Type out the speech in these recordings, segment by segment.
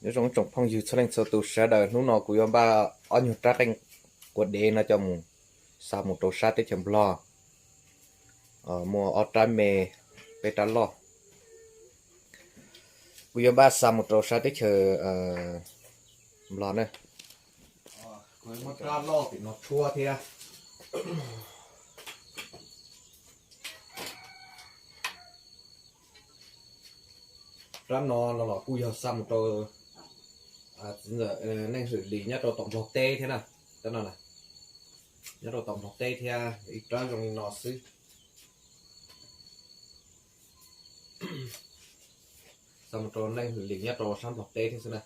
Nyob zoo tsoom phooj ywg txhua leej txhua tus sawv daws, hnub no kuv yuav npaj ob nyuag rab qeej quav dev no coj mus xa mus rau sab teb chaws Nplog. Muaj ob rab me, peb rab loj. Kuv yuav npaj xa mus rau sab teb chaws Nplog na. Kuv muab rab loj tim no tshuab thiab. Rab no los kuj yog xa mus rau txiv ntxawm Neej Hwm Lis nyob rau tom Nplog teb thiab na. Rab no nyob rau tom Nplog teb thiab, ib rab zoo li no xwb. Xa mus rau Neej Hwm Lis nyob rau sab Nplog teb thiab xwb na.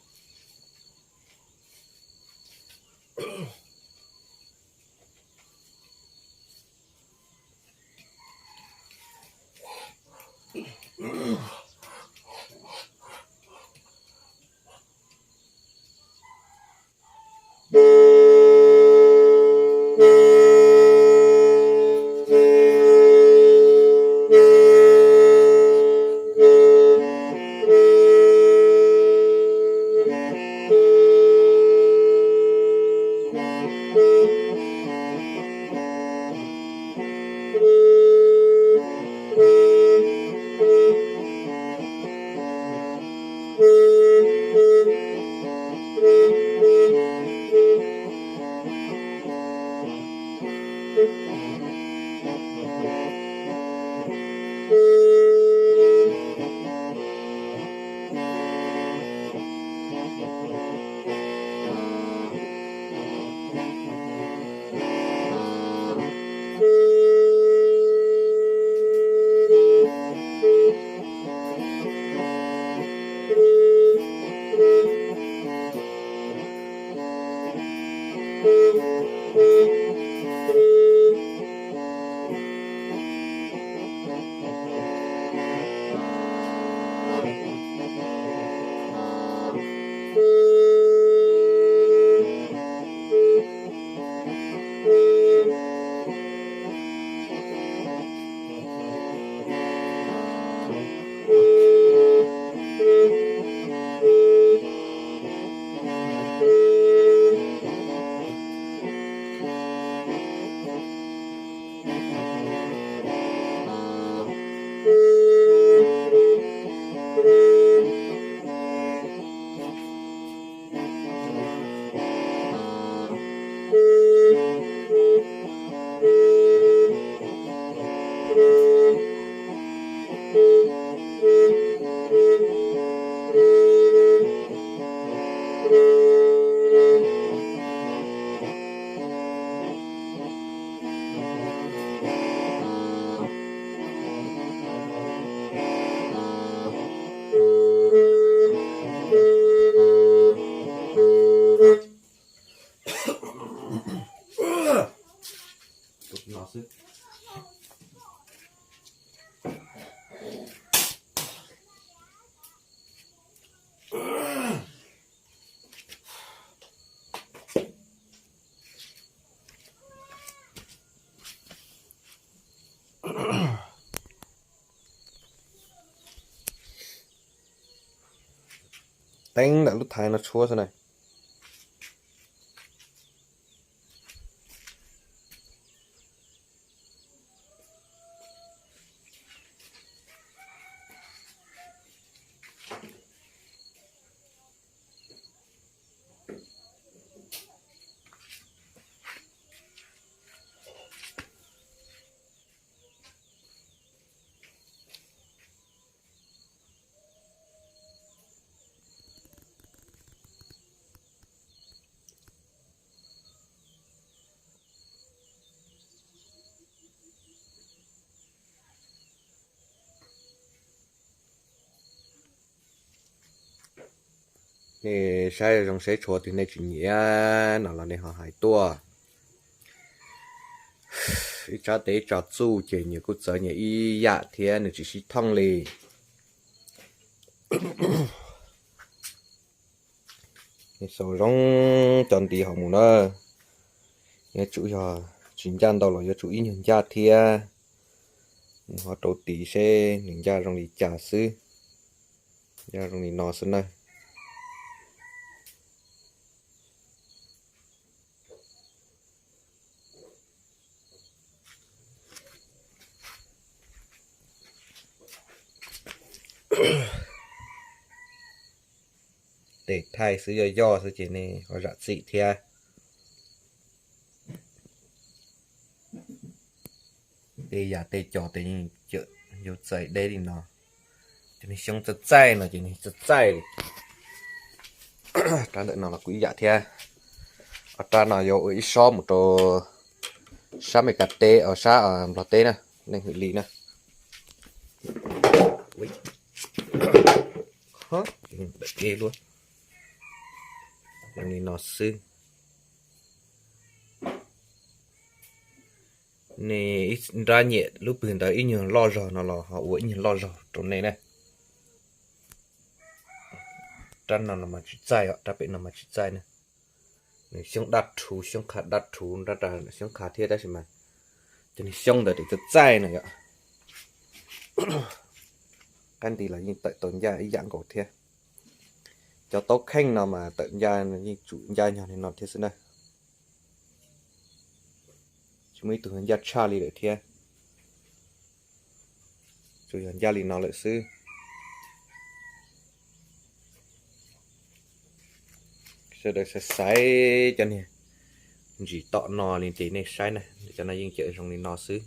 Teeb ntawm lub thaiv no tshuab xwb na. Nej saib zoo seb tshuav twg nej tsis nyiam no los nej ho hais tuaj. Ib tsab tes ib tsab txuj ces nyias kuj txawv nyias ib yam thiab nws tsis sib thooj li. Nej xaus zoo cov ntiv hauv mus na. Yuav tsum yog tsis ncaj ntau los yuav tsum ib nyuag ncaj thiab. Nws ho rau tiv seb nws ncaj zoo li cas xwb. Ncaj zoo li no xwb na. Tes thaij xwb yoj yoj xwb ces nej ho zam txim thiab. Tej yam tej cos tes yeej cawm yuav txais deb li no. Cov niag xyoob txaij txaij no ces nws txaij txaij li. Rab ntawm no los kuj ib yam thiab. Ob rab no yuav ua ib sob mus rau sab Meskas teb, sab Nplog teb na, leej hwm li na. Li no xwb. Nej ib nrab nyiam lub pwg ntawd ib nyuag loj zog no los ho ua ib nyuag loj zog rau nej na. Rab no no mas tsis txaij os, rab pem no mas tsis txaij na. Nws xyoob dab rhuv, xyoob qha dab rhuv, nrab ra xyoob qha thiab tab sis mas cov niag xyoob ntawd tes txaij txaij no yom. Qab nti los yeej tawm tau ncaj ib yam nkaus thiab. Cov taub kheej no mas tawm ncaj yeej tsum ncaj nyog li no thiab xwb na. Tsis muaj ib tug ncaj tshaj li lawm thiab. Tsuas yog ncaj li no lawm xwb. Sawv daws xaiv xaiv cov niag ntsis tom no li ces nej saib na, cov no yeej cawm zoo li no xwb.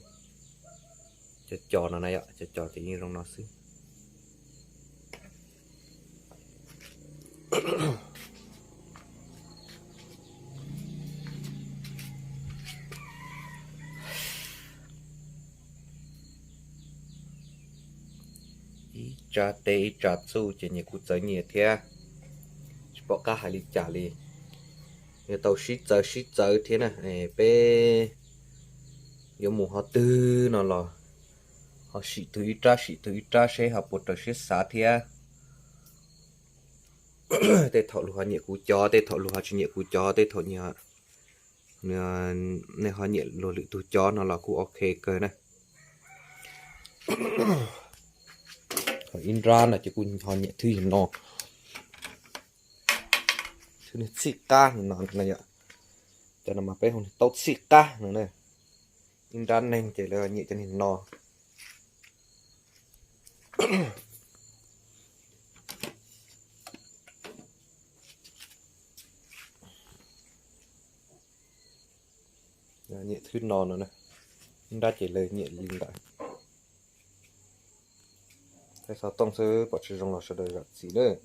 Cov cos no na yom, cov cos ces yeej zoo no xwb. Ib tsa teb ib tsa txuj ces nyias kuj txawv nyias thiab. Tsis pom qab hais li cas li. Yuav tau sib txawv sib txawv thiab na. Peb yuav mus qhov twg no los ho sim tug ib rab sim tug ib rab seb ho puas raws siab xav thiab. Tej thaum luag ho nyiam kuv cov, tej thaum luag ho tsis nyiam kuv cov, tej thaum nej ho nyiam luag lwm tus cov no los kuj ok kawg na. Ho ib nrab no ces kuj ho nyiam thwb no, thwb niag txhij qab no, cov no mas peb hu niag taub txhij qab no na. Ib nrab neeg ces lawv nyiam cov niag no. Nyiam thwb no no, ib nrab ces lawv nyiam li ntawd. Tej xov tooj xwb pom tsis zoo los sawv daws zam txim nawb.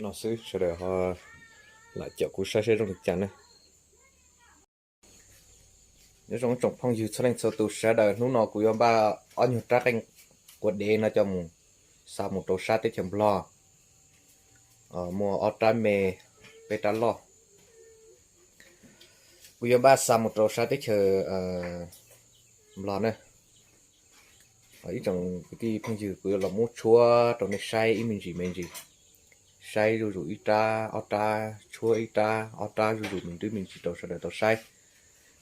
No xwb sawv daws ho lam caum kuv saib seb zoo li cas na. Nyob zoo tsoom phooj ywg txhua leej txhua tus sawv daws, hnub no kuv yuav npaj ob nyuag rab qeej quav dev no coj mus xa mus rau sab teb chaws Nplog. Muaj ob rab me, peb rab loj. Kuv yuav npaj xa mus rau sab teb chaws Nplog na. Ib tsoom kwv tij phooj ywg, kuv yuav los muab tshuab rau nej saib ib me ntsis me ntsis, saib zuj zus ib rab ob rab, tshuab ib rab ob rab zuj zus me ntsis me ntsis rau sawv daws tau saib.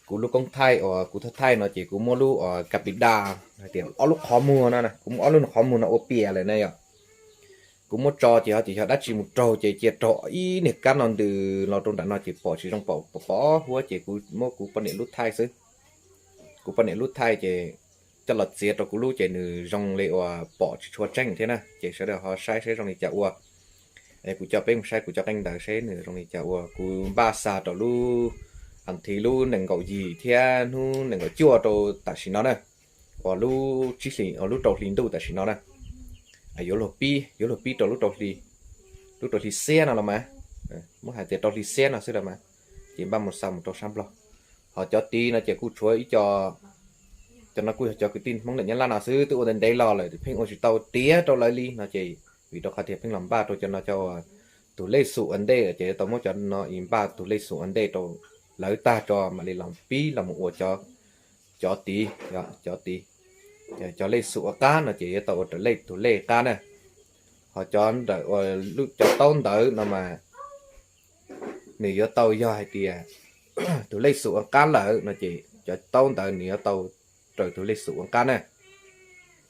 Kuv lub koob thaij uas kuv thaij thaij no ces kuv muab lub uas ka pis da hais tias ob lub qhov muag no, kuv muab ob lub qhov muag no ua pias lawm na yom. Kuv muab tso ces ho ces yog dab tsi mus raug ces cia raug ib niag kab no ntws los rau nram no ces pom tsis zoo pom pom huab ces kuv muab kuv poj niam lub thaij xwb. Kuv poj niam lub thaij ces coj los txiav rau kuv lub ces nws zoo li uas pom tsis tshua tseeb thiab na. Ces sawv daws ho saib seb zoo li cas ua. Kuv coj peb mus saib kuv cov qeej ntawd seb nws zoo li cas ua. Kuv npaj xa rau lub as thiv lub nees nkaum yim thiab hnub nees nkaum cuaj rau tam sim no na, uas lub tsib hlis, lub rau hli ntuj tam sim no na. Yuav luag pib, yuav luag pib rau lub rau hli, lub rau hli xiab no los mas, muab hais tias rau hli xiab no xwb los mas, ces npaj mus xa mus rau sab Nplog. Ho cov tid no ces kuj tshuav ib co, cov no kuj yog cov kwv tij Hmoob ntawm Nyab Laj no xwb, twb ua ntev ntev los lawm pheej ua tsis tau tiav rau lawv li no ces, vim rau qhov tias pheej los npaj rau cov no cov tus lej xum ua ntej ces tau muab cov no npaj tus lej xum ua ntej rau lawv tag tso mam li los pib los mus ua cov tid, cov tid, cov lej xum ua qab no ces yuav tau ua raws lej tus lej qab na. Ho cov ntawm cov taub ntawv no mas nws yuav tau yog hais tias tus lej xum ua qab lawm no ces cov taub ntawv nws yuav tau raws tus lej xum ua qab na.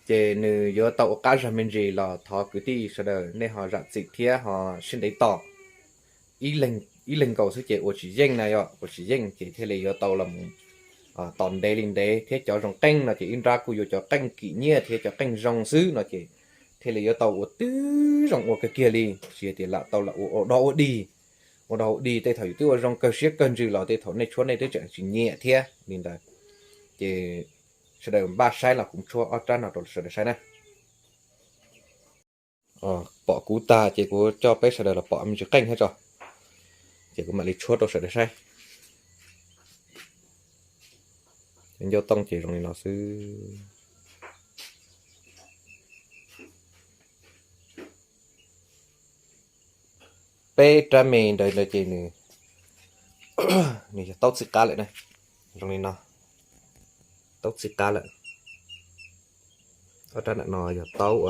Ces nws yuav tau ua qab zog me ntsis los thov kwv tij sawv daws nej ho zam txim thiab ho siab ntev tos. Ib leeg nkaus xwb ces ua tsis yeej na, yog ua tsis yeej ces thiaj li yuav tau los mus tos ntev li ntev thiab. Cov zoo qeej no ces ib nrab kuj yuav cov qeej kim nyiaj thiab cov qeej zoo xwb no ces thiaj li yuav tau ua twb zoo ua kawg kiag li, tsis yog tias lam tau lam ua ua dog ua dig. Ua dog ua dig tej thaum yus twb ua zoo kawg siab kawg ntsws los tej thaum nej tshuab nej twb tseem tsis nyiam thiab li ntawd. Ces sawv daws npaj saib los kuv tshuab ob rab no rau sawv daws saib na. Pom kuv tag ces kuv coj peb sawv daws los pom me ntsis qeej thiab tso, ces kuv mam li tshuab rau sawv daws saib. Ncauj tooj ces zoo li no xwb. Peb rab me ntawd ntawd ces nws, nws yog taub txij qab lawm na, zoo li no, taub txij qab lawm. Ob rab ntawm no yog taub,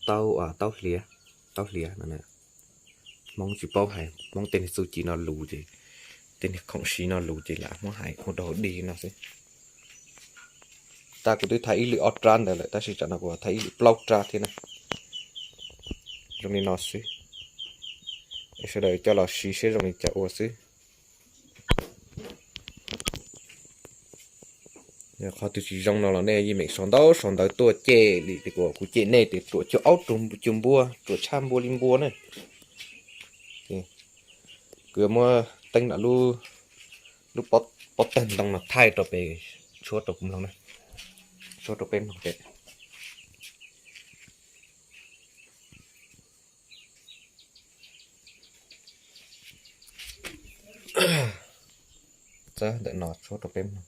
taub, taub hliav, taub hliav no. Hmoob tsis paub hais, Hmoob tej niag txuj ci no lus ces, tej niag khoom siv no lus ces lam muab hais ua dog dig no xwb. Tab kuv twb thaij ib lwm ob rab ntawd lawm tab sis tsam no kuv thaij ib lwm plaub rab thiab na. Zoo li no xwb, sawv daws coj los siv seb zoo li cas ua xwb. Qhov twg tsis zoo no los nej yeej meem sau ntaub sau ntawv tuaj cem li tias kuv, kuv cem nej tias ruam cuag aub cuag npua, ruam tshaj npua li npua na. Kuv yuav muab teeb nram lub, lub pob tawg ntoo no thaij rau pem, tshuab rau kuv mloog na, tshuab rau peb mloog pem. Txawb ntawm no tshuab rau peb mloog.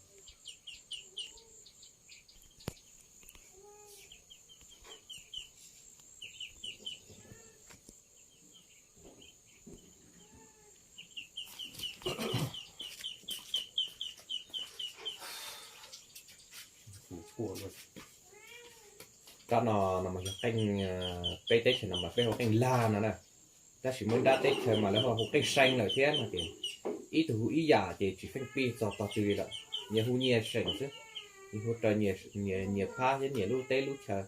Rab no, no mas yog qeej, peb teb chaws no mas peb hu qeej lag no na. Tab sis muaj ib nrab teb chaws mas lawv ho hu qeej seev lawm thiab no ces ib tug hu ib yam ces tsis feej pib txog tog twg li lawm, nyias hu nyias seem xwb. Nyias hu raws nyias phab thiab nyias lub teb lub chaw.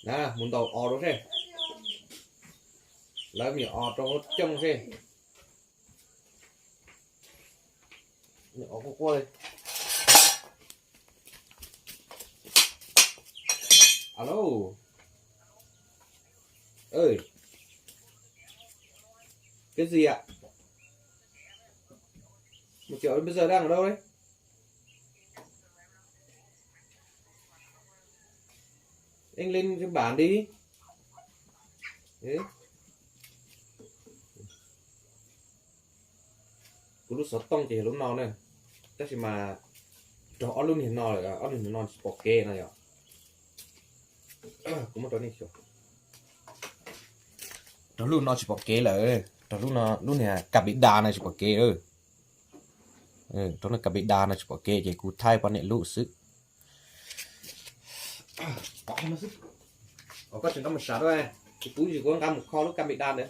Na, mus ntaus os rau seb. Lawv mus os rau hauv cooj seb. Os quaj quaj li. Alo. Cái gì ạ? Một triệu bây giờ đang ở đâu đấy? Anh lên trên bản đi. Kuv lub xov tooj ces yog lub no na, tab sis mas raug ob lub niag no, ob lub niag no tsis pom kev no yom. Kuv muab rau nej xyuas. Raug lub no tsis pom kev lawm, raug lub no, lub niag kas pis das no tsis pom kev. Raug lub kas pis das no tsis pom kev ces kuv thaij poj niam lub xwb. Koj tsis nqa mus sam, kuv pub yus kuv nqa mus kho lub kas pis das ntawd.